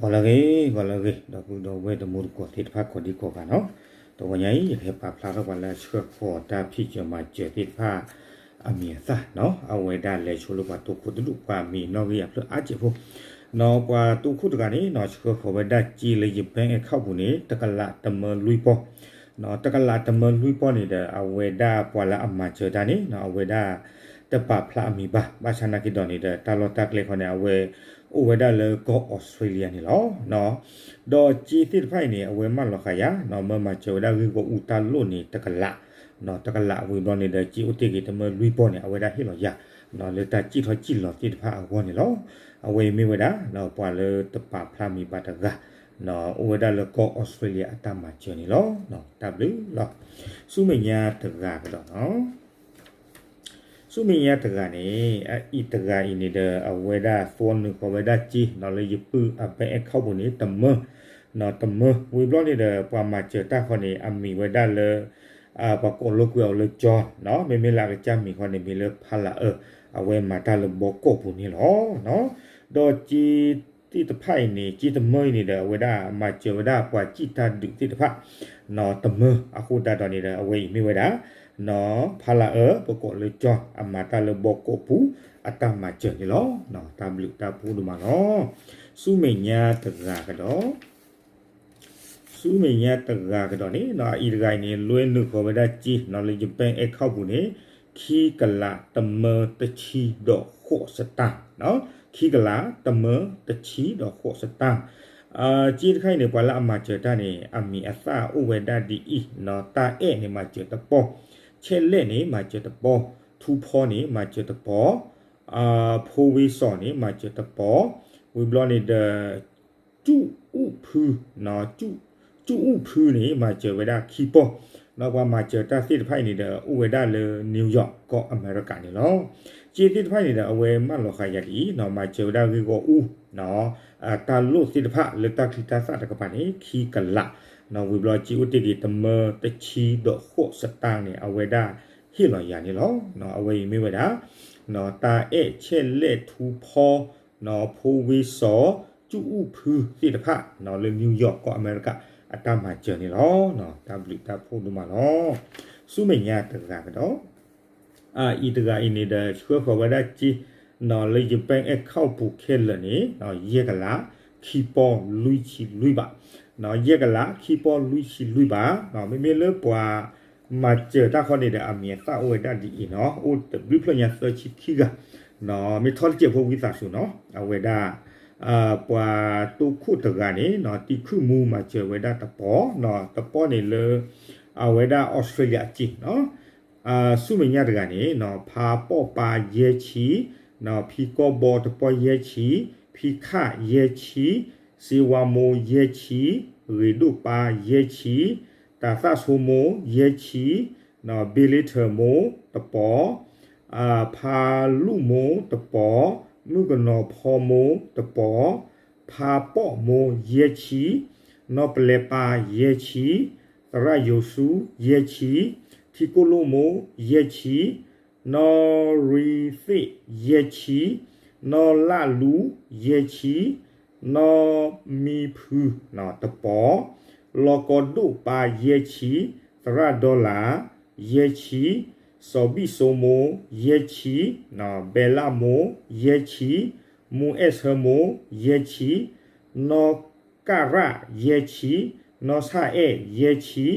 ဂီၤလၢအဂ့ၤ ဂီၤလၢအဂ့ၤ ဒီပုၢ်ဒီဝဲၢ်တံၤသကိးသ့ၣ်တဖၣ်ကိးဒံကိးဂၤနီၤ, တဂီၤညါအံၤ ယကဟဲပာ်ဖျါထီၣ်ပှၤလၢအဆှၢဃီၤတၢ်ဖံးစၢၤမၤစၢၤသ့ၣ်တဖၣ် အမံၤအသၣ်နီၤ, အဝဲဒၣ်လဲၤဆိလၢပှၤတိခိၣ်တဒူၣ် ပှၤမံၤနီၣ်ဂံၢ်အဖျၢၣ်အါစဲးဖိ, နီၤ ပှၤတိခိၣ်တဂၤန့ၣ်နီၤ ဆှၢဃီၤဝဲဒၣ်စ့လၢယ bank account ပူၤန့ၣ် တကလးတမၢလွံၢ်ပီၢ်, နီၤ တကလးတမၢလွံၢ်ပီၢ်န့ၣ်ဒီး အဝဲဒၣ်ပှၤလၢအမၤစၢၤတၢ်န့ၣ်နီၤ အဝဲဒၣ် တပာ်ဖျါအမံၤဘၣ်, ဘၣ်ဆၣ်နာ်က့ၤဒီးန့ၣ်ဒီး တၢ်လီၢ်တၢ်ကျဲခီန့ၣ် အဝဲ အိၣ်ဝဲဒၣ်လၢကီၢ် Australia န့ၣ်လီၤ. ဒီးစ့သ့ၣ်တဖၣ်အံၤန့ၣ် အဝဲမၢလီၤဃာ်ယၤ နီၤ မၢမၤစၢၤဝဲဒၣ်ဂ့ၢ်ဂီၢ်အူတၢ်လိၣ်န့ၣ် တကလး, နီၤ တကလးဝံၤဘျီန့ၣ်ဒီး စ့အိၣ်တ့ၢ်က့ၤတမၢလွံၢ်ပီၢ်န့ၣ် အဝဲဒၣ်ဟ့ၣ်လီၤယၤ နီၤ လၢတၢ်စံၣ်ထီၣ်စံၣ်လီၤသ့ၣ်တဖၣ်အဂီၢ်န့ၣ်လီၤ. အဝဲအံၤမ့ၢ်ဝဲဒၣ် နီၤ ပှၤလၢတပာ်ဖျါမံၤဘၣ်တဂၤ နီၤ အိၣ်ဝဲဒၣ်လၢကီၢ် Australia အတၢ်မၤစၢၤန့ၣ်လီၤ. တၢ်ဘျုးလီၤ. ဆူမဲာ်ညါတဂၤကဒီးနီၤ ဆူမဲာ်ညါတဂၤန့ၣ် အအံၤတဂၤအံၤန့ၣ်ဒီး အဝဲဒၣ်သွီနုာ်ဃီၤဝဲဒၣ်စ့နီၤ လၢယပုၢ်အ bank account ပူၤန့ၣ် တမၢ, နီၤ တမၢ ဝံၤဘျီန့ၣ်ဒီး ပှၤမၤစၢၤတၢ်ခီန့ၣ် အမံၤဝဲဒၣ်လၢ ပှၤကိးလိာ်ကွဲအီၤလၢ John နီၤ မ့မ့ၢ်လၢအကစၢ်မံၤခီန့ၣ် မ့ၢ်လၢ ဖါလးအၢ, အဝဲမၤတၢ်လၢဘီကီၢ်ပူၤန့ၣ်လီၤ. ဒီးစ့သ့ၣ်တဖၣ်အံၤန့ၣ် စ့တမၢအံၤန့ၣ်ဒီး အဝဲဒၣ်မၤစၢၤဝဲဒၣ်ပှၤစံၣ်တၢ်ဒုးသ့ၣ်တဖၣ် နီၤ တမၢ အဃိသတးဒီးန့ၣ်ဒီး အဝဲအံၤမ့ၢ်ဝဲဒၣ် နီၤ ဖါလးအၢ ပကိးလၢ John အမၤတၢ်လၢဘီကီၢ်ပူၤ အတၢ်မၤစၢၤန့ၣ်လီၤ. တၢ်ဘျုးတၢ်ဖှိၣ်ဒိၣ်မးလီၤ. ဆူမဲာ်ညါတဂၤကဒီး ဆူမဲာ်ညါတဂၤကဒီးန့ၣ် အအံၤတဂၤအံၤန့ၣ် လွဲနုာ်ဃီၤဝဲဒၣ်စ့နီၤ လၢယ bank account ပူၤန့ၣ် ခံကလးတမၢတဆံဒီးဃိးစတၢ်, ခံကလးတမၢတဆံဒီးဃိးစတၢ်. စ့တခါအံၤန့ၣ် ပှၤလၢအမၤစၢၤတၢ်န့ၣ် အမံၤအသၣ်အိၣ်ဝဲဒၣ်ဒ်အံၤနီၤ, တၢ်အဲၣ်န့ၣ် မၤစၢၤတပီၢ်, ဆဲးလဲၣ်န့ၣ် မၤစၢၤတပီၢ်, ထူဖီန့ၣ် မၤစၢၤတပီၢ်, ဖိဝ့စီၤန့ၣ် မၤစၢၤတပီၢ်, ဝံၤဘျီန့ၣ်ဒီး ကၠူၣ်အူၣ်ဖု, ကၠူၣ်အူၣ်ဖုန့ၣ် မၤစၢၤဝဲဒၣ်ခံပီၢ်, ဒီးပှၤမၤစၢၤတၢ်သ့ၣ်တဖၣ်အံၤန့ၣ်ဒီး အိၣ်ဝဲဒၣ်လၢ New York ကီၢ်အမဲရကၤန့ၣ်လီၤ. စ့သ့ၣ်တဖၣ်အံၤန့ၣ်ဒီး အဝဲမၢလီၤဃာ်ယၤဒ်အံၤနီၤ, မၤစၢၤဝဲဒၣ်ဂ့ၢ်ဂီၢ်အူ တၢ်လိၣ်သ့ၣ်တဖၣ်လၢတၢ်ချံတၢ်သၣ်တကပၤန့ၣ် ခံကလး, ဝံၤဘျီစ့အိၣ်တ့ၢ်က့ၤတမၢတဆံဒီးဃိးစတၢ်န့ၣ် အဝဲဒၣ်ဟ့ၣ်လီၤယၤန့ၣ်လီၤ. အဝဲအံၤမ့ၢ်ဝဲဒၣ် တၢ်အဲၣ်ဆဲးလဲၣ်ထူဖီ ဖိဝ့စီၤ ကၠူၣ်အူၣ်ဖုသ့ၣ်တဖၣ် လၢ New York ကီၢ်အမဲရကၤ အတၢ်မၤစၢၤန့ၣ်လီၤ. တၢ်ဘျုးတၢ်ဖှိၣ်ဒိၣ်မးလီၤ. ဆူမဲာ်ညါတဂၤကဒီး အအံၤတဂၤအံၤန့ၣ်ဒီး ဆှၢဃီၤဝဲဒၣ်စ့ လၢယ bank account ပူၤခဲလၢာ်န့ၣ် ယဲၢ်ကလး ခံပီၢ်လွံၢ်ဆံလွံၢ်ဘး, ယဲၢ်ကလး ခံပီၢ်လွံၢ်ဆံလွံၢ်ဘး, မ့မ့ၢ်လၢပှၤမၤစၢၤတၢ်ခီန့ၣ်ဒီး အမံၤအသၣ်အိၣ်ဝဲဒၣ်ဒ်အံၤနီၤ, အိၣ်တဘျုးဖျၢၣ်ညါသၢဆံခံဂၤ, မ့ၢ်ထီၣ်တစဲးဖိဝံသးစူၤနီၤ, အဝဲဒၣ် ပှၤတိခိၣ်တဂၤန့ၣ် တံၤခုၣ်မူမၤစၢၤဝဲဒၣ်တပီၢ်, တပီၢ်န့ၣ်လၢ အဝဲဒၣ် Australia အစ့ၢ်နီၤ, ဆူမဲာ်ညါတဂၤန့ၣ် ဖါပီၢ်ပၢ်ယဲၢ်ဆံ, ဖံကီၢ်ဘီတပီၢ်ယဲၢ်ဆံ, ဖံခၣ်ယဲၢ်ဆံ, စ့ဝါမိၢ်ယဲၢ်ဆံ, ဂ့ၤဒိၣ်ပၢ်ယဲၢ်ဆံ, တၤသၣ်ဆိမိၢ်ယဲၢ်ဆံ, ဘ့လ့ထၢၣ်မိၢ်တပီၢ်, ဖါလူၣ်မိၢ်တပီၢ်, မုၣ်ကနီၤဖီမိၢ်တပီၢ်, ဖါပီၢ်မိၢ်ယဲၢ်ဆံ, နီၢ်ပလဲပၢ်ယဲၢ်ဆံ, သရၣ်ယိၤဆူယဲၢ်ဆံ, ထံကိၣ်လိၣ်မိၢ်ယဲၢ်ဆံ, နီၢ်ရံသ့ၣ်ယဲၢ်ဆံ, နီၢ်လၣ်လူယဲၢ်ဆံ, နီၢ်မံဖုတပီၢ်, လီၢ်ကီဒိၣ်ပၢ်ယဲၢ်ဆံ, သရၣ်ဒီလၣ်ယဲၢ်ဆံ, စီၤဘံၣ်စိမိၢ်ယဲၢ်ဆံ, ဘဲလၣ်မိၢ်ယဲၢ်ဆံ, မူအဲၣ်ဆၢမိၢ်ယဲၢ်ဆံ, နီၢ်ကၣ်ရၣ်ယဲၢ်ဆံ, နီၢ်ဆၣ်အဲၣ်ယဲၢ်ဆံ,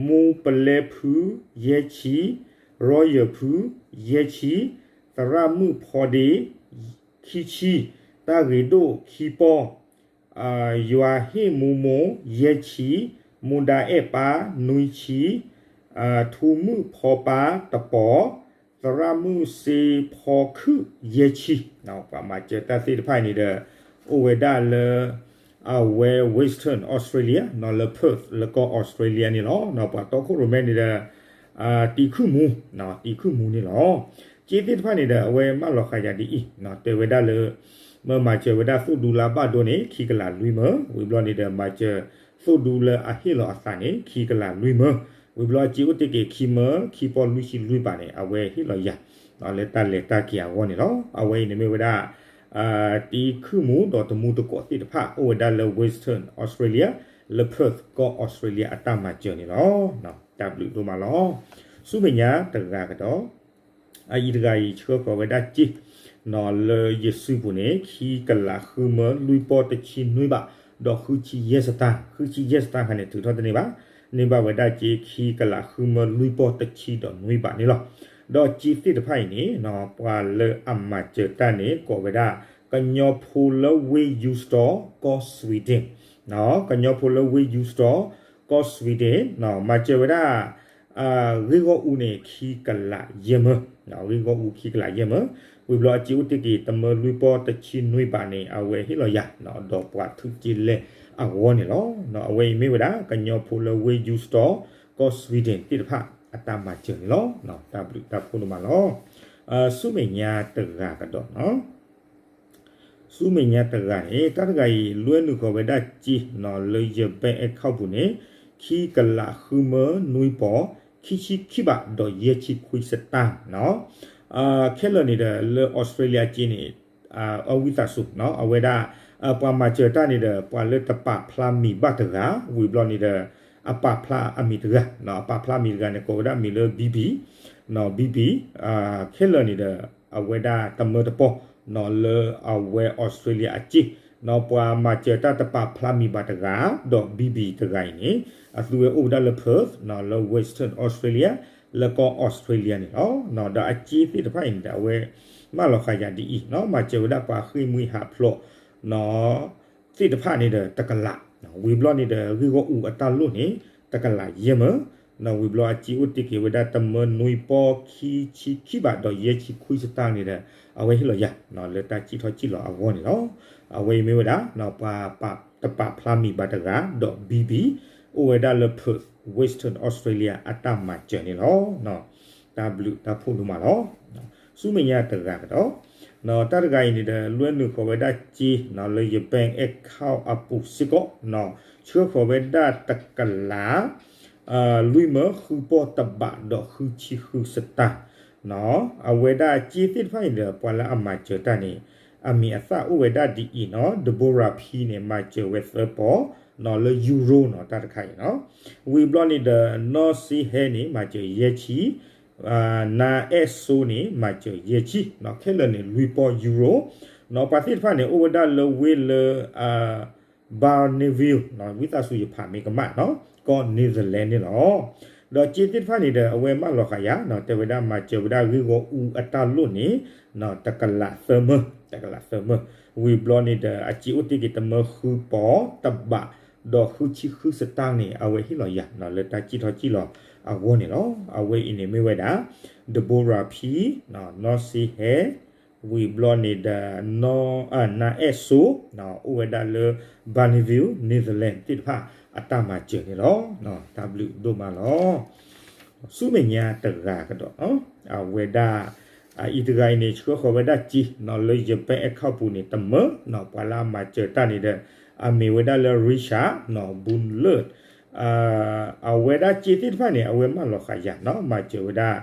မူပလဲဖုယဲၢ်ဆံ, ရီယၢၢ်ဖုယဲၢ်ဆံ, သရၣ်မုၣ်ဖီဒ့ခံဆံ, တၢ်ဂ့ၤဒိၣ်ခံပီၢ်, ယွၤဟ့ၣ်မူမိၢ်ယဲၢ်ဆံ, မူဒါအဲၣ်ပၢ်နွံဆံ, ထူမုၣ်ဖီပၢ်တပီၢ်, သရၣ်မုၣ်စ့ဖီခုၣ်ယဲၢ်ဆံ, ပှၤမၤစၢၤတၢ်သ့ၣ်တဖၣ်အံၤန့ၣ်ဒီး အိၣ်ဝဲဒၣ်လၢ အဝဲ Western Australia နီၤ လၢ Perth လၢကီၢ် Australia န့ၣ်လီၤ. ပှၤတီခိၣ်ရိၣ်မဲန့ၣ်ဒီး တံၤခုၣ်မူ, တံၤခုၣ်မူန့ၣ်လီၤ. စ့သ့ၣ်တဖၣ်န့ၣ်ဒီး အဝဲမၢလီၤဃာ်ယၤဒ်အံၤ, တဲဝဲဒၣ်လၢ မၢမၤစၢၤဝဲဒၣ်သိၣ်ဒူလၢအဘၣ်ဒိန့ၣ် ခံကလးလွံၢ်မၢ, ဝံၤဘျီန့ၣ်ဒီး မၤစၢၤသိၣ်ဒူလၢအဟ့ၣ်လီၤအသးန့ၣ် ခံကလးလွံၢ်မၢ, ဝံၤဘျီစ့အိၣ်တ့ၢ်က့ၤခံမၢ ခံပီၢ်လွံၢ်ဆံလွံၢ်ဘးန့ၣ် အဝဲဟ့ၣ်လီၤယၤ လၢတၢ်လဲၤတၢ်က့ၤအဂီၢ်န့ၣ်လီၤ. အဝဲအံၤန့ၣ်မ့ၢ်ဝဲဒၣ် တ့ခုၣ်မူဒီးတမူတကိးသ့ၣ်တဖၣ် အိၣ်ဝဲဒၣ်လၢ Western Australia လၢ Perth ကီၢ် Australia အတၢ်မၤစၢၤန့ၣ်လီၤ. တၢ်ဘျုးဒိၣ်မးလီၤ. ဆူမဲာ်ညါတဂၤကဒီး အအံၤတဂၤအံၤ ဆှၢဃီၤဝဲဒၣ်စ့ လၢယစုပူၤန့ၣ် ခံကလးဃုမၢလွံၢ်ပီၢ်တဆံနွံဘး ဒီးဃုဆံယဲၢ်စတၢ်, ဃုဆံယဲၢ်စတၢ်ခါန့ၣ် ထုးထီၣ်တန့ၢ်ဘၣ်, န့ၢ်ဘၣ်ဝဲဒၣ်စ့ခံကလးဃုမၢလွံၢ်ပီၢ်တဆံဒီးနွံဘးန့ၣ်လီၤ. ဒီးစ့သ့ၣ်တဖၣ်အံၤန့ၣ် ပှၤလၢအမၤစၢၤတၢ်န့ၣ် ကိးဝဲဒၣ် ကညီဖိလၢဝ့ၢ် Ljusdal ကီၢ် Sweden, ကညီဖိလၢဝ့ၢ် Ljusdal ကီၢ် Sweden မၤစၢၤဝဲဒၣ် ဂ့ၢ်ဂီၢ်အူန့ၣ် ခံကလးယဲၢ်မၢ, ဂ့ၢ်ဂီၢ်အူခံကလးယဲၢ်မၢ, ဝံၤဘျီအစ့အိၣ်တ့ၢ်က့ၤ တမၢလွံၢ်ပီၢ်တဆံနွံဘးန့ၣ် အဝဲဟ့ၣ်လီၤယၤ ဒီးပှၤထုးစ့လဲၢ်အဂီၢ်န့ၣ်လီၤ. အဝဲအံၤမ့ၢ်ဝဲဒၣ် ကညီဖိလၢဝ့ၢ် Ljusdal ကီၢ် Sweden သ့ၣ်တဖၣ်အတၢ်မၤစၢၤန့ၣ်လီၤ. တၢ်ဘျုးတၢ်ဖှိၣ်ဒိၣ်မးလီၤ. ဆူမဲာ်ညါတဂၤကဒီး ဆူမဲာ်ညါတဂၤန့ၣ် တၢ်တဂၤအံၤ လွဲနုာ်ဃီၤဝဲဒၣ်စ့ လၢယ bank account ပူၤန့ၣ် ခံကလးဃုမၢနွံပီၢ် ခံဆံခံဘး ဒီးယဲၢ်ဆံခွံစတၢ်နီၤ. ခဲလၢာ်န့ၣ်ဒီး လၢ Australia စ့န့ၣ် အဝံသးစူၤ အဝဲဒၣ် ပှၤမၤစၢၤတၢ်န့ၣ်ဒီး ပှၤလၢတပာ်ဖျါမံၤဘၣ်တဂၤ ဝံၤဘျီန့ၣ်ဒီး အပာ်ဖျါအမံၤတဂၤ အပာ်ဖျါမံၤတဂၤန့ၣ် ကိးဝဲဒၣ်မံၤလၢ ဘံဘံ ဘံဘံ ခဲလၢာ်န့ၣ်ဒီး အဝဲဒၣ်တမၢတပီၢ် လၢအဝဲ Australia အစ့ ပှၤမၤစၢၤတၢ်တပာ်ဖျါမံၤဘၣ်တဂၤ ဒီး ဘံဘံ တဂၤအံၤန့ၣ် အသုဝဲအိၣ်ဝဲဒၣ်လၢ Perth လၢ Western Australia လၢကီၢ် Australia န့ၣ်လီၤ. ဒီးအစ့သ့ၣ်တဖၣ်အံၤန့ၣ်ဒီး အဝဲမၢလီၤဃာ်ယၤဒ်အံၤ မၤစၢၤဝဲဒၣ်ပှၤဃ့ၢ်မှံဟးဖျိး သ့ၣ်တဖၣ်န့ၣ်ဒီးတကလး, ဝံၤဘျီန့ၣ်ဒီး ဂ့ၢ်ဂီၢ်အူအတၢ်လိၣ်န့ၣ် တကလးယဲၢ်မၢ, ဝံၤဘျီအစ့အိၣ်တ့ၢ်က့ၤဝဲဒၣ်တမၢနွံပီၢ်ခံဆံခံဘး ဒီးယဲၢ်ဆံခွံစတၢ်န့ၣ်ဒီး အဝဲဟ့ၣ်လီၤယၤ လၢတၢ်စံၣ်ထီၣ်စံၣ်လီၤအဂီၢ်န့ၣ်လီၤ. အဝဲအံၤမ့ၢ်ဝဲဒၣ် ပှၤတပာ်ဖျါမံၤဘၣ်တဂၤ ဒီး ဘံဘံ အိၣ်ဝဲဒၣ်လၢ Perth Western Australia အတၢ်မၤစၢၤန့ၣ်လီၤ. တၢ်ဘျုးတၢ်ဖှိၣ်ဒိၣ်မးလီၤ. ဆူမဲာ်ညါတဂၤကဒီး တၢ်တဂၤအံၤန့ၣ်ဒီး လွဲနုာ်ဃီၤဝဲဒၣ်စ့ လၢယ bank account အပူၤစ့ၢ်ကီး ဆှၢဃီၤဝဲဒၣ်တကလး လွံၢ်မၢဃုပီၢ်တဘး ဒီးဃုဆံဃုစတၢ် အဝဲဒၣ်စ့သ့ၣ်တဖၣ်အံၤဒီး ပှၤလၢအမၤစၢၤတၢ်န့ၣ် အမံၤအသၣ်အိၣ်ဝဲဒၣ်ဒ်အံၤနီၤ, Deborah P န့ၣ် မၤစၢၤဝဲသၢပီၢ် လၢ euro နီၤ တၢ်တခါအံၤနီၤ. ဝံၤဘျီန့ၣ်ဒီး နီၢ်စ့ဟဲန့ၣ် မၤစၢၤယဲၢ်ဆံ, နါအဲၣ်စိန့ၣ် မၤစၢၤယဲၢ်ဆံ, ခဲလၢာ်န့ၣ် လွံၢ်ပီၢ် euro နီၤ. ပှၤသ့ၣ်တဖၣ်န့ၣ် အိၣ်ဝဲဒၣ်လၢဝ့ၢ်လၢ Barneville နီၤ, ဝံသးစူၤယဖးမ့ၢ်ကမၣ်နီၤ, ကီၢ် Netherlands န့ၣ်လီၤ. ဒီးစ့သ့ၣ်တဖၣ်န့ၣ်ဒီး အဝဲမၢလီၤဃာ်ယၤနီၤ, တဲဝဲဒၣ်မၤစၢၤဝဲဒၣ်ဂ့ၢ်ဂီၢ်အူအတၢ်လိၣ်န့ၣ် တကလးသၢမၢ, တကလးသၢမၢ. ဝံၤဘျီန့ၣ်ဒီး အစ့အိၣ်တ့ၢ်က့ၤတမၢဃုပီၢ်တဘး ဒီးဃုဆံဃုစတၢ်န့ၣ် အဝဲဟ့ၣ်လီၤယၤနီၤ လၢတၢ်စံၣ်ထီၣ်စံၣ်လီၤအဂီၢ်န့ၣ်လီၤ. အဝဲအံၤန့ၣ်မ့ၢ်ဝဲဒၣ် Deborah P, နီၢ်စ့ဟဲ, ဝံၤဘျီန့ၣ်ဒီး နါအဲၣ်စိ အိၣ်ဝဲဒၣ်လၢ Barneville Netherlands သ့ၣ်တဖၣ်အတၢ်မၤစၢၤန့ၣ်လီၤ. တၢ်ဘျုးဒိၣ်မးလီၤ. ဆူမဲာ်ညါတဂၤကဒီး အဝဲဒၣ် အအံၤတဂၤအံၤန့ၣ် ဆှၢဃီၤဝဲဒၣ်စ့နီၤ လၢယ bank account ပူၤန့ၣ် တမၢနီၤ, ပှၤလၢအမၤစၢၤတၢ်န့ၣ်ဒီး အမ့ၢ်ဝဲဒၣ်လၢ Richard နီၤ Bullard အဝဲဒၣ်စ့သ့ၣ်တဖၣ်န့ၣ် အဝဲမၢလီၤဃာ်ယၤနီၤ, မၤစၢၤဝဲဒၣ်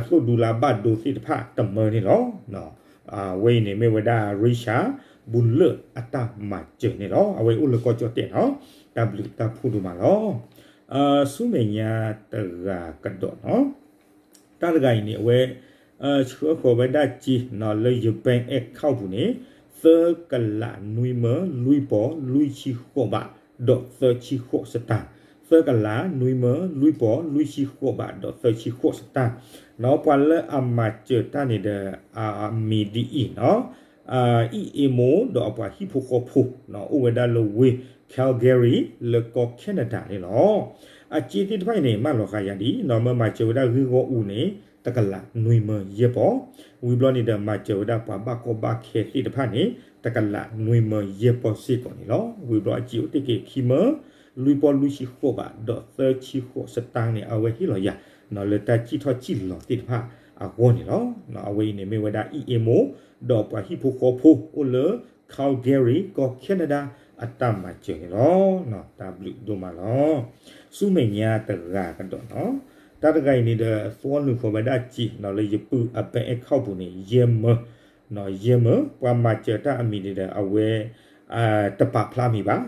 သိၣ်ဒူလါဘၣ်ဒိသ့ၣ်တဖၣ်တမၢန့ၣ်လီၤ. အဝဲအံၤန့ၣ်မ့ၢ်ဝဲဒၣ် Richard Bullard အတၢ်မၤစၢၤန့ၣ်လီၤ. အဝဲအိၣ်လၢကီၢ်ကၠီၣ်တဲာ်နီၤ. တၢ်ဘျုးတၢ်ဖှိၣ်ဒိၣ်မးလီၤ. ဆူမဲာ်ညါတဂၤကဒီးနီၤ တၢ်တဂၤအံၤန့ၣ် အဝဲ ဆှၢဃီၤဝဲဒၣ်စ့နီၤ လၢယ bank account ပူၤန့ၣ် သၢကလးနွံမၢလွံၢ်ပီၢ်လွံၢ်ဆံဃိးဘး ဒီးသၢဆံဃိးစတၢ်, သၢကလးနွံမၢလွံၢ်ပီၢ်လွံၢ်ဆံဃိးဘး ဒီးသၢဆံဃိးစတၢ်နီၤ. ပှၤလၢအမၤစၢၤတၢ်န့ၣ်ဒီး အမံၤဒ်အံၤနီၤ အံၣ်အ့မိၢ် ဒီးအပှၤဟံၣ်ဖိဃီဖိ အိၣ်ဝဲဒၣ်လၢဝ့ၢ် Calgary လၢကီၢ် Canada န့ၣ်လီၤ. အစ့သ့ၣ်တဖၣ်အံၤန့ၣ် မၢလီၤဃာ်ယၤဒ်နီၤ, မၢမၤစၢၤဝဲဒၣ်ဂ့ၢ်ဂီၢ်အူန့ၣ် တကလးနွံမၢယဲၢ်ပီၢ်, ဝံၤဘျီန့ၣ်ဒီး မၤစၢၤဝဲဒၣ်ပှၤဘၣ်ကီဘၣ်ခဲသ့ၣ်တဖၣ်န့ၣ် တကလးနွံမၢယဲၢ်ပီၢ်စ့ၢ်ကီးန့ၣ်လီၤ. ဝံၤဘျီအစ့အိၣ်တ့ၢ်က့ၤခံမၢ လွံၢ်ပီၢ်လွံၢ်ဆံဃိးဘး ဒီးသၢဆံဃိးစတၢ်န့ၣ် အဝဲဟ့ၣ်လီၤယၤ လၢတၢ်စံၣ်ထီၣ်စံၣ်လီၤသ့ၣ်တဖၣ်အဂီၢ်န့ၣ်လီၤ. အဝဲအံၤန့ၣ်မ့ၢ်ဝဲဒၣ်အံၣ်အ့မိၢ် ဒီးပှၤဟံၣ်ဖိဃီဖိအိၣ်လၢ Calgary ကီၢ် Canada အတၢ်မၤစၢၤန့ၣ်လီၤ. တၢ်ဘျုးဒိၣ်မးလီၤ. ဆူမဲာ်ညါတဂၤကဒီးနီၤ, တၢ်တဂၤအံၤန့ၣ်ဒီး သွီနုာ်ဃီၤဝဲဒၣ်စ့နီၤ လၢယပုၢ်အ bank account ပူၤန့ၣ် ယဲၢ်မၢ ယဲၢ်မၢ ပှၤမၤစၢၤတၢ်အမံၤန့ၣ်ဒီး အဝဲ တပာ်ဖျါမံၤဘၣ်,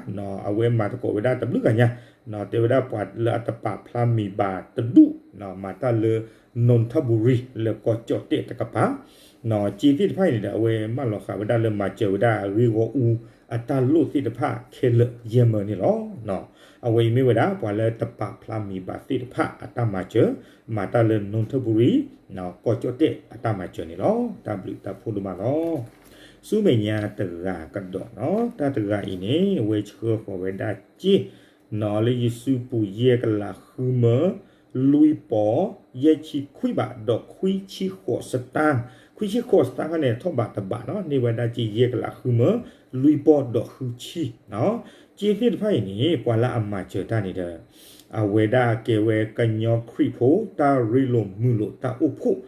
အဝဲမၤသကိးဝဲဒၣ်တဘျုးဂၤညါ, တဲဝဲဒၣ်ပှၤလၢအတပာ်ဖျါမံၤဘၣ်တဒူၣ်, မၤတၢ်လၢ Nonthaburi လၢကီၢ်ကၠီၣ်တဲၣ်တကပၤ, စ့သ့ၣ်တဖၣ်အံၤန့ၣ်ဒီး အဝဲမၢလီၤဃာ်ဝဲဒၣ်လၢမၤစၢၤဝဲဒၣ်ဂ့ၢ်ဂီၢ်အူအတၢ်လိၣ်သ့ၣ်တဖၣ်ခဲလၢာ်ယဲၢ်မၢန့ၣ်လီၤ. အဝဲအံၤမ့ၢ်ဝဲဒၣ် ပှၤလၢတပာ်ဖျါမံၤဘၣ်သ့ၣ်တဖၣ်အတၢ်မၤစၢၤ, မၤတၢ်လၢ Nonthaburi ကီၢ်ကၠီၣ်တဲၣ်အတၢ်မၤစၢၤန့ၣ်လီၤ. တၢ်ဘျုးတၢ်ဖှိၣ်ဒိၣ်မးလီၤ. ဆူမဲာ်ညါတဂၤကဒီးနီၤ, တၢ်တဂၤအံၤန့ၣ် အဝဲဆှၢဃီၤဝဲဒၣ်စ့ နီၤ လၢယစုပူၤယဲၢ်ကလးဃုမၢ လွံၢ်ပီၢ် ယဲၢ်ဆံခွံဘး ဒီးခွံဆံဃိးစတၢ်, ခွံဆံဃိးစတၢ်ခါန့ၣ် ထီၣ်ဘးတဘးနီၤ, န့ၢ်ဝဲဒၣ်စ့ယဲၢ်ကလးဃုမၢ လွံၢ်ပီၢ်ဒီးဃုဆံနီၤ. စ့သ့ၣ်တဖၣ်အံၤန့ၣ် ပှၤလၢအမၤစၢၤတၢ်န့ၣ်ဒီး အဝဲဒၣ်ကဲဝဲကညီခရံာ်ဖိတၢ်ရ့လိာ်မုာ်လိာ်တၢ်အိၣ်ဖှိၣ်,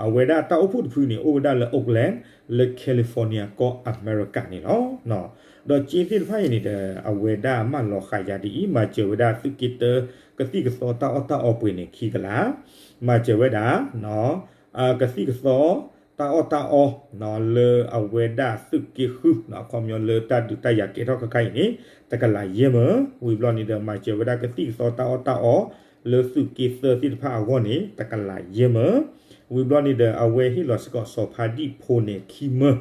အဝဲဒၣ်တၢ်အိၣ်ဖှိၣ်တဖုန့ၣ် အိၣ်ဝဲဒၣ်လၢ Oakland လၢ California ကီၢ်အမဲရကၤန့ၣ်လီၤ. ဒီးစ့သ့ၣ်တဖၣ်အံၤန့ၣ်ဒီး အဝဲဒၣ်မၢလီၤဃာ်ယၤဒ်အံၤ, မၤစၢၤဝဲဒၣ်သုးက့တၢ ကသံၣ်ကသီတၢ်အီၣ်တၢ်အီပှ့ၤန့ၣ်ခံကလး, မၤစၢၤဝဲဒၣ် ကသံၣ်ကသီ တၢ်အီၣ်တၢ်အီ လၢအဝဲဒၣ်သုးက့ဃု အခီပညီလၢတၢ်ဒုးတၢ်ယၤကဲထီၣ်ခဲခါအံၤန့ၣ် တကလးယဲၢ်မၢ, ဝံၤဘျီန့ၣ်ဒီး မၤစၢၤဝဲဒၣ်ကသံၣ်ကသီတၢ်အီၣ်တၢ်အီ လၢသုးက့သၢသ့ၣ်တဖၣ်အဂီၢ်န့ၣ် တကလးယဲၢ်မၢ, ဝံၤဘျီန့ၣ်ဒီး အဝဲဟ့ၣ်လီၤစ့ၢ်ကီးစီၤဖါဒံၣ်ဖိန့ၣ်ခံမၢ,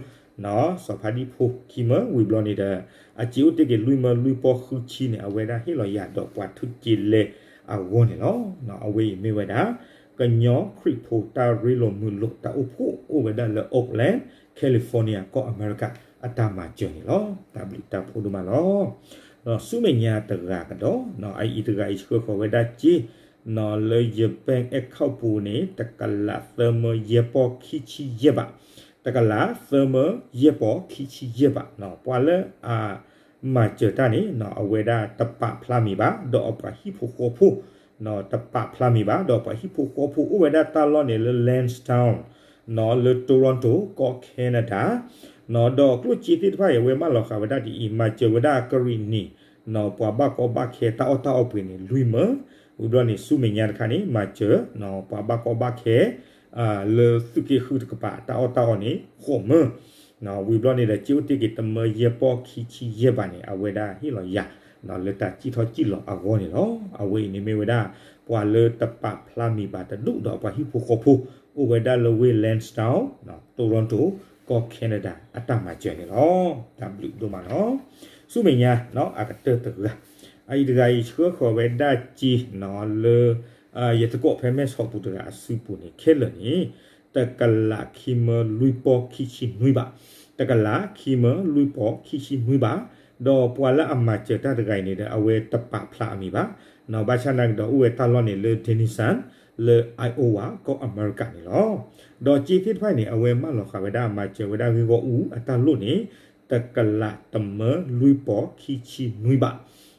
စီၤဖါဒံၣ်ဖိခံမၢ, ဝံၤဘျီန့ၣ်ဒီး အစ့အိၣ်တ့ၢ်က့ၤလွံၢ်မၢ လွံၢ်ပီၢ်ဃုဆံန့ၣ် အဝဲဒၣ်ဟ့ၣ်လီၤယၤဒီးပှၤထုးက့လဲအဂီၢ်န့ၣ်လီၤ. အဝဲအံၤမ့ၢ်ဝဲဒၣ် ကညီခရံာ်ဖိတၢ်ရ့လိာ်မုာ်လိာ်တၢ်အိၣ်ဖှိၣ် အိၣ်ဝဲဒၣ်လၢ Oakland, California ကီၢ်အမဲရကၤ အတၢ်မၤစၢၤန့ၣ်လီၤ. တၢ်ဘျုးတၢ်ဖှိၣ်ဒိၣ်မးလီၤ. ဒီးဆူမဲာ်ညါတဂၤကဒီး အအံၤတဂၤအံၤဆှၢဃီၤဝဲဒၣ်စ့ နီၤ လၢယ bank account ပူၤန့ၣ် တကလးသၢမၢ ယဲၢ်ပီၢ်ခံဆံယဲၢ်ဘး, တကလးသၢမၢ ယဲၢ်ပီၢ်ခံဆံယဲၢ်ဘးနီၤ. ပှၤလၢအမၤစၢၤတၢ်န့ၣ် အဝဲဒၣ်တပာ်ဖျါမံၤဘၣ် ဒီးအပှၤဟံၣ်ဖိဃီဖိ တပာ်ဖျါမံၤဘၣ် ဒီးအပှၤဟံၣ်ဖိဃီဖိ အိၣ်ဝဲဒၣ်တၢ်လီၢ်န့ၣ်လၢ Lansdowne နီၤ လၢ Toronto ကီၢ် Canada နီၤ. ဒီးကျိၣ်စ့သ့ၣ်တဖၣ်အံၤ အဝဲမၢလီၤဃာ်ဝဲဒၣ်ဒ်အံၤ, မၤစၢၤဝဲဒၣ်ကရံၣ်နံၣ် နီၤ ပှၤဘၣ်ကီဘၣ်ခဲတၢ်အီၣ်တၢ်အီပှ့ၤန့ၣ် လွံၢ်မၢ, ဝံၤဘျီန့ၣ် ဆူမဲာ်ညါတခါန့ၣ် မၤစၢၤ နီၤ ပှၤဘၣ်ကီဘၣ်ခဲ လၢသုးက့ဃုတကပၤ တၢ်အီၣ်တၢ်အီန့ၣ် ဃိးမၢ, ဝံၤဘျီန့ၣ်ဒီး စ့အိၣ်တ့ၢ်က့ၤတမၢ ယဲၢ်ပီၢ်ခံဆံယဲၢ်ဘးန့ၣ် အဝဲဒၣ်ဟ့ၣ်လီၤယၤ လၢတၢ်စံၣ်ထီၣ်စံၣ်လီၤအဂီၢ်န့ၣ်လီၤ. အဝဲအံၤန့ၣ်မ့ၢ်ဝဲဒၣ် ပှၤလၢတပာ်ဖျါမံၤဘၣ်တဒူၣ်ဒီးပှၤဟံၣ်ဖိဃီဖိ အိၣ်ဝဲဒၣ်လၢဝ့ၢ် Lansdowne, Toronto ကီၢ် Canada အတၢ်မၤစၢၤန့ၣ်လီၤ. တၢ်ဘျုးဒိၣ်မးလီၤ. ဆူမဲာ်ညါ အကတၢၢ်တဂၤ, အအံၤတဂၤအံၤ ဆှၢဃီၤဝဲဒၣ်စ့နီၤ လၢ ယသကိးဖဲမဲၢ်ဆီးပူၤတဂၤအစုပူၤန့ၣ် ခဲလၢာ်န့ၣ် တကလးခံမၢလွံၢ်ပီၢ်ခံဆံနွံဘး, တကလးခံမၢလွံၢ်ပီၢ်ခံဆံနွံဘး, ဒီးပှၤလၢအမၤစၢၤတၢ်တဂၤအံၤန့ၣ်ဒီး အဝဲတပာ်ဖျါအမံၤဘၣ်, ဘၣ်ဆၣ်နာ်က့ဒီး အိၣ်ဝဲတၢ်လီၢ်န့ၣ်လၢ Denison လၢ Iowa ကီၢ်အမဲရကၤန့ၣ်လီၤ. ဒီးစ့သ့ၣ်တဖၣ်န့ၣ် အဝဲမၢလီၤဃာ်ဝဲဒၣ် မၤစၢၤဝဲဒၣ်ဂ့ၢ်ဂီၢ်အူအတၢ်လိၣ်န့ၣ် တကလးတမၢလွံၢ်ပီၢ်ခံဆံနွံဘး,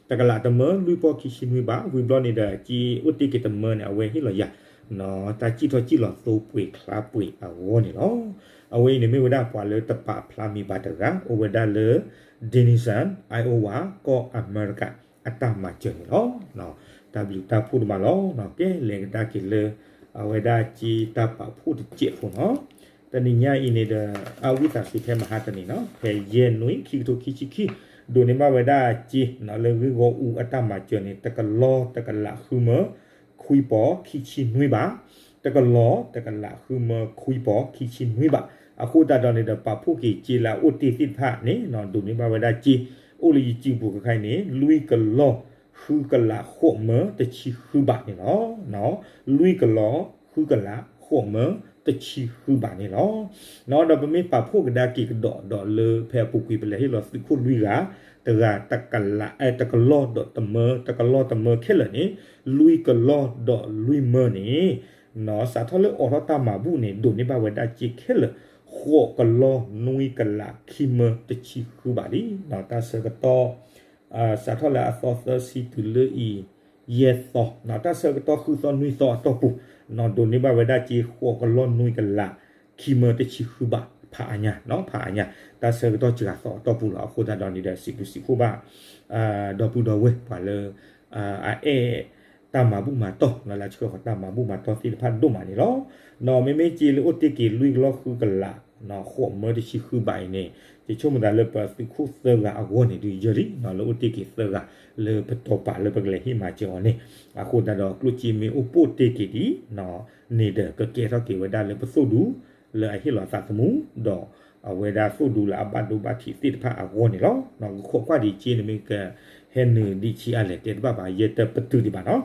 တကလးတမၢလွံၢ်ပီၢ်ခံဆံနွံဘး, ဝံၤဘျီန့ၣ်ဒီး စ့အိၣ်တ့ၢ်က့ၤတမၢန့ၣ် အဝဲဟ့ၣ်လီၤယၤ တၢ်စံၣ်ထီၣ်စံၣ်လီၤသိပှ့ၤချါပှ့ၤအဂီၢ်န့ၣ်လီၤ. အဝဲအံၤန့ၣ်မ့ၢ်ဝဲဒၣ်ပှၤလၢတပာ်ဖျါမံၤဘၣ်တဂၤ အိၣ်ဝဲဒၣ်လၢ Denison, Iowa ကီၢ်အမဲရကၤ အတၢ်မၤစၢၤန့ၣ်လီၤ. တၢ်ဘျုးတၢ်ဖှိၣ်ဒိၣ်မးလီၤ. ကဲ လဲၤကဒါက့ၤလၢ အဝဲဒၣ်စ့တၢ်ပာ်ဖှိၣ်တစဲးဖိနီၤ. တနံၤညါအံၤန့ၣ်ဒီး အဝံသးစူၤဖဲမဟါတနံၤနီၤ ဖဲယဲၢ်နွံ ခံကထိခံဆံခံ ဒိးန့ၢ်ဘၣ်ဝဲဒၣ်စ့နီၤ လၢဂ့ၢ်ဂီၢ်အူအတၢ်မၤစၢၤန့ၣ် တကလီၢ်တကလးဃုမၢ ခွံပီၢ်ခံဆံနွံဘး, တကလီၢ်တကလးဃုမၢ ခွံပီၢ်ခံဆံနွံဘး, အဃိသတးဒီးန့ၣ်ဒီး ပာ်ဖှိၣ်က့ၤစ့လၢအအိၣ်တ့ၢ်သ့ၣ်တဖၣ်န့ၣ် ဒိးန့ၢ်ဘၣ်ဝဲဒၣ်စ့ အိၣ်လၢယစုပူၤခဲခါအံၤန့ၣ် လွံၢ်ကလီၢ်ဃုကလးဃိးမၢ တဆံဃုဘးန့ၣ်လီၤ. လွံၢ်ကလီၢ်ဃုကလးဃိးမၢ တဆံဃုဘးန့ၣ်လီၤ. ဒီးပမ့ၢ်ပာ်ဖှိၣ်ကဒါက့ၤကဒီးဒီးလၢဖဲအပူၤကွံာ် ပလဲၤဟ့ၣ်လီၤသုးခိၣ်လွံၢ်ဂၤ, တဂၤ တကလီၢ်ဒီးတမၢ, တကလီၢ်တမၢခဲလၢာ်န့ၣ် လွံၢ်ကလီၢ်ဒီးလွံၢ်မၢန့ၣ် စးထီၣ်လၢအိးထီၣ်တၢ်မၤဘူၣ်န့ၣ် ဒိးန့ၢ်ဘၣ်ဝဲဒၣ်စ့ခဲလၢာ် ဃိးကလီၢ်နွံကလးခံမၢ တဆံဃုဘးလံ. တၢ်ဆၢကတီၢ် စးထီၣ်လၢအသီသၢဆံတုၤလၢအံၤ ယဲၢ်သီ, တၢ်ဆၢကတီၢ်ဃုသီနွံသီအတီၢ်ပူၤ ဒိးန့ၢ်ဘၣ်ဝဲဒၣ်စ့ ဃိးကလီၢ်နွံကလးခံမၢ တဆံဃုဘး ဖးအါညါ, ဖးအါညါ, တၢ်ဆၢကတီၢ်စှၤသီအတီၢ်ပူၤလီၤ. အဃိသတးဒီးန့ၣ်ဒီး စံးဘျုးစံးဖှိၣ်ဘၣ် ဒီပုၢ်ဒီဝဲၢ်ပှၤလၢ အအဲၣ်တၢ်မၤဘူၣ်မၤတီၢ် လၢအဆှၢဃီၤတၢ်မၤဘူၣ်မၤတီၢ်သ့ၣ်တဖၣ်ဒိၣ်မးန့ၣ်လီၤ. မ့မ့ၢ်စ့လၢအိၣ်တ့ၢ်က့ၤလွံၢ်ကလီၢ်ဃုကလး ဃိးမၢတဆံဃုဘးအံၤန့ၣ် ယဆိကမိၣ်သးလၢပသုးခိၣ်သၢဂၤအဂီၢ်န့ၣ် ဒုးယၢလံ လၢအိၣ်တ့ၢ်က့ၤသၢဂၤ လၢပတီၢ်ပာ်လၢပကလဲၤဟ့ၣ်မၤစၢၤအီၤန့ၣ် အဃိသတးဒီး ကျိၣ်စ့မ့ၢ်အိၣ်ပိၢ်တ့ၢ်က့ၤဒ် န့ၣ်ဒီး ကကဲထီၣ်က့ၤဝဲဒၣ်လၢပသိၣ်ဒူ လၢအဟ့ၣ်လီၤအသးသမူ ဒီးအဝဲဒၣ်သိၣ်ဒူလၢအဘၣ်ဒိဘၣ်ထံးသ့ၣ်တဖၣ်အဂီၢ်န့ၣ်လီၤ. ကခိးကွၢ်ဒံးက့န့ၣ်မ့ၢ်ကဟဲနုာ်ဒံးဆံးအါလဲၣ် တဲတဘၣ်ဘၣ် ယတပတုာ်ဒံးဘၣ်နီၤ.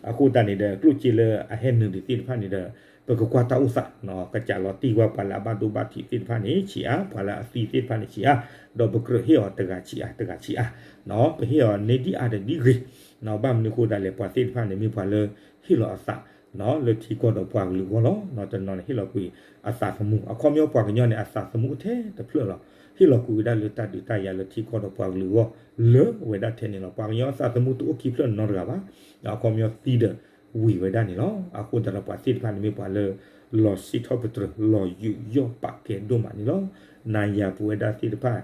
အဃိသတးန့ၣ်ဒီး ကျိၣ်စ့လၢအဟဲနုာ်ဒံးသ့ၣ်တဖၣ်န့ၣ်ဒီး ပကကွၢ်တၢ်အိၣ်သး ကစးလီၤတံၢ်ဝဲပှၤလၢအဘၣ်ဒိဘၣ်ထံးသ့ၣ်တဖၣ်န့ၣ်ဆံးအါ ပှၤလၢအသံသ့ၣ်တဖၣ်န့ၣ်ဆံးအါ ဒီးပကြၢးဟ့ၣ်အီၤတဂၤဆံးအါ တဂၤဆံးအါ ပဟ့ၣ်အီၤန့ၢ်ဒံးအါဒီးဒ်ဂ့ၤ ဘၣ်မနုၤအဃိသတးလဲၣ် ပှၤသ့ၣ်တဖၣ်န့ၣ်မ့ၢ်ပှၤလၢဟ့ၣ်လီၤအသး လၢထံကီၢ်ဒီးပှၤကလုာ်အဂီၢ်လီၤ. တနီၤန့ၣ်ဟ့ၣ်လီၤကွံာ်အသးသမူ အခီပညီပှၤကညီန့ၣ် အသးသမူအထဲတဖျၢၣ်လီၤ. ဟ့ၣ်လီၤကွံာ်ဝဲဒၣ်လၢတၢ်ဒုးတၢ်ယၤလၢထံကီၢ်ဒီးပှၤကလုာ်အဂီၢ် လၢဝဲဒၣ်ထဲန့ၣ်လီၤ. ပှၤကညီအသးသမူတအိၣ်ခံဖျၢၣ်နီတဂၤဘၣ်. အခီပညီသံဒီးဝံၤဝဲဒၣ်န့ၣ်လီၤ. အဃိသတးဒီးပှၤသ့ၣ်တဖၣ်န့ၣ်မ့ၢ်ပှၤလၢ လီၤစံးထီၣ်ပတြၢၤ လီၤယူးယီၣ်ပာ်ကဲဒိၣ်မးန့ၣ်လီၤ. နၤယၤပဝဲဒၣ်သ့ၣ်တဖၣ်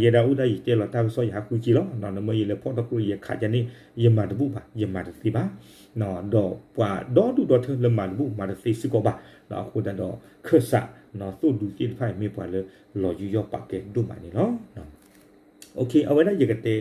ယဲဒၣ်အိၣ်ဒၣ်ယတဲလီၤတၢ်ကစီၣ်ယဟးဃုက့လီၤ. နမ့ၢ်ယလဲၤဖီၣ်ထီၣ်ကျိ ယခးယန့ၣ် ယမၤတဘူၣ်ဘၣ် ယမၤတသ့ဘၣ်. ဒီးပှၤဒီဒူၣ်ဒီထၢလၢမၤတဘူၣ်မၤတသ့စ့ၢ်ကီးဘၣ်. အဃိသတးဒီး ခၢၣ်စး သိၣ်ဒူသ့ၣ်တဖၣ်အံၤမ့ၢ်ပှၤလၢ လီၤယူးယီၣ်ပာ်ကဲဒိၣ်မးန့ၣ်လီၤ. အဝဲဒၣ်ယကတဲ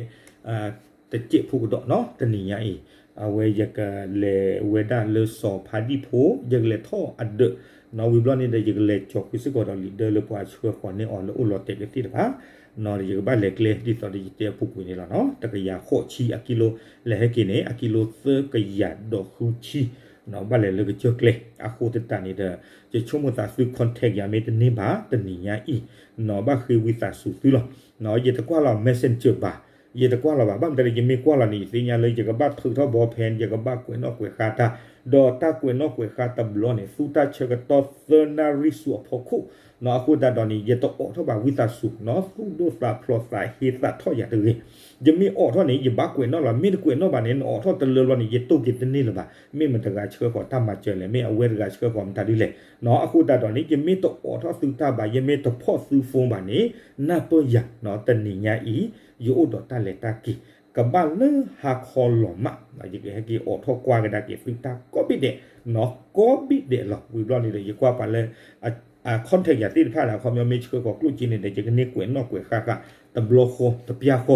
တစဲးဖိကဒီးနီၤ တနံၤညါအံၤ အဝဲယကလဲၤဝဲဒၣ်လၢစီၤဖါဒံၣ်ဖိ ယကလဲၤထီၣ်အဒၢး နီၤ ဝံၤဘျီန့ၣ်ဒီး ယကလဲၤကၠီၤဃုာ်စ့ၢ်ကီးဒီးလံာ်ဒၢလၢပှၤဆှၢဃီၤန့ၢ်အီၤလၢအိၣ်လီၤတဲာ်ကသ့ၣ်တဖၣ် နီၤ ယကဘၣ်လဲၤကျဲဒ်သိးဒီးယတဲအပူၤကွံာ်န့ၣ်လီၤနီၤ တကယၤဃိးဆံအကံလိ လဲၤဟဲက့ၤန့ၣ် အကံလိသၢကယၤဒီးဃုဆံ နီၤ ဘၣ်လဲၤလၢကစၢၢ်ကျဲ အဃိသတးန့ၣ်ဒီး ယဆိကမိၣ်သးသု contact ယၤမ့ၢ်တန့ၢ်ဘၣ် တနံၤညါအံၤ နီၤ ဘၣ်ဃ့ဝံသးစူၤသုလီၤ. နီၤ ယတကွၢ်လီၤ messenger ဘၣ် ယတကွၢ်လီၤဘၣ် ဘၣ်မတၤလဲၣ် ယမ့ၢ်ကွၢ်လီၤန့ၣ် ယသ့ၣ်ညါလၢယကဘၣ်ထုးထီၣ်ဘီဖဲ ယကဘၣ်ကွဲးနီၣ်ကွဲးဃါတၢ် ဒီးတၢ်ကွဲးနီၣ်ကွဲးဃါတဘျီန့ၣ် သူတၢ်ဆၢကတီၢ်သၢနၣ်ရံၣ်ဆူအဖီခိၣ် နီၤ အဃိသတးဒီးန့ၣ် ယတအိးထီၣ်ဘၣ်ဝံသးစူၤ နီၤ သူၣ်ဒိၣ်သးဖျိးသးဟ့သးထီၣ်ယၤတဂ့ၤ ယမ့ၢ်အိးထီၣ်န့ၣ် ယဘၣ်ကွဲးနီၣ်လီၤ မ့ၢ်တကွဲးနီၣ်ဘၣ်န့ၣ် နအိးထီၣ်တလၢဘျီန့ၣ် ယတိၢ်က့ၤတန့ၢ်လၢၤဘၣ် မ့ၢ်မတဂၤဆှၢဃီၤတၢ်မၤစၢၤလဲၣ် မ့ၢ်အဝဲတဂၤဆှၢဃီၤမတၤဒ်လဲၣ် နီၤ အဃိသတးဒီးန့ၣ် ယမ့ၢ်တအိးထီၣ်သုတၢ်ဘၣ် ယမ့ၢ်တဖီၣ်သု phone ဘၣ်န့ၣ် နၢ်ပၢၢ်ယၤ နီၤ တနံၤညါအံၤ ယအိၣ်ဒီးတၢ်လဲၤတၢ်က့ၤ ကဘၣ်လၢဟါခီလီၤမး ယကဟဲက့ၤအိးထီၣ်ကွၢ်ကဒါက့ၤသုတၢ်ကိးဘ့ၣ်ဒဲး နီၤ ကိးဘ့ၣ်ဒဲးလီၤ ဝံၤဘျီန့ၣ်ဒီး ယကွၢ်ပှၤလၢ အ contact ယၤသ့ၣ်တဖၣ်ဒီး အခီပညီမ့ၢ်ဆှၢဃီၤကျိၣ်စ့န့ၣ်ဒီး ယကန့ၢ်ကွဲးနီၣ်ကွဲးဃါဃါ တဘျီဃီ တပျၢ်ဃီ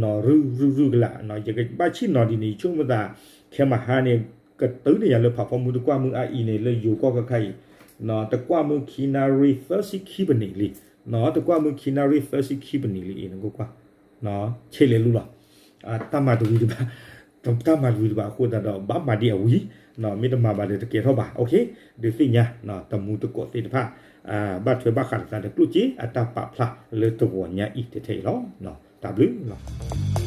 နီၤ ရုၢ်ရုၢ်ရုၢ်ကလာ် ယကဘၣ်ဆ့ၣ်နီၤဒ်န့ၣ် ယဆိကမိၣ်သး ခဲမဟါန့ၣ် ကတုၤန့ၢ်ယၤလၢဖးဖီမုၢ်တကွၢ်မုၢ်အအံၤန့ၣ် လၢယိၤကီၢ်ခါခါအံၤ တကွၢ်မုၢ်ခံနၣ်ရံၣ်သၢဆံခံပနံးလံ တကွၢ်မုၢ်ခံနၣ်ရံၣ်သၢဆံခံပနံးလံအံၤ နကကွၢ် ဆ့လဲၤလူလီၤ တၢ်မၤတဝံၤတဘၣ် တၢ်မၤတဝံၤတဘၣ်အဃိသတးဒီး ဘၣ်မၤဒ်အဝံၤ မ့ၢ်တမၤဘၣ်ဒီးတကဲထီၣ်ဘၣ် ဒုးသ့ၣ်ညါ တမူတကိးသ့ၣ်တဖၣ် ဘၣ်ထွဲဘၣ်ဃးလိာ်သးဒီးကျိၣ်စ့အတၢ်ပာ်ဖျါလၢတဂီၤညါအံၤတထဲအံၤလီၤ တၢ်ဘျုးလီၤ.